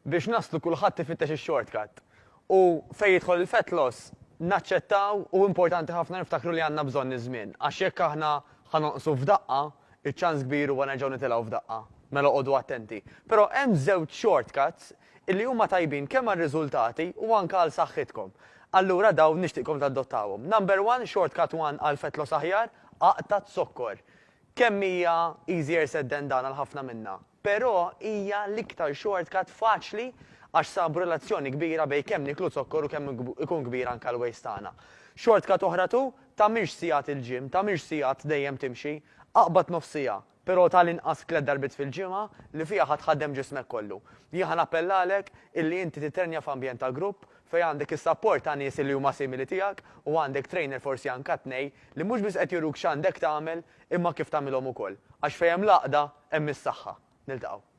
Biex naslu kulħadd ifittex ix-shortcut. U fejn jidħol il-fat loss, naċċettaw u importanti ħafna niftakru li għandna bżonn iż-żmien. Għax jekk aħna ħa nonqsu f'daqqa, iċ-ċans kbir huwa nerġgħu nitilgħu f'daqqa. Mela oqogħdu attenti. Però hemm żewġ shortcuts illi huma tajbin kemm għar-riżultati u anke għal saħħitkom. Allura dawn nixtieqkom tadottawhom. Number one, shortcut one għal fat loss aħjar, aqta' z-zokkor. Kemm hija easier said than done għal ħafna minna. Però hija l-iktar shortcut faċli għax sabu relazzjoni kbira bejn kemm nieklu zokkor u kemm ikun kbir anke l-waste tagħna. Shortcut oħra tu, tagħmilx sigħat il-gym, tagħmilx sigħat dejjem timxi, aqbad nofs siegħa, però tal-inqas tlett darbiet fil-ġimgħa li fiha ħa tħaddem ġismek kollu. Jien ħa nappellalek illi inti titrenja f'ambjent ta' grupp fejn għandek is-sapport ta' nies illi huma simili tiegħek u għandek trainer forsi anke tnej li mhux biss qed juruk x'għandek tagħmel imma kif tagħmilhom ukoll. Għax fejn hemm l-għaqda hemm is-saħħa. Niltaqgħu.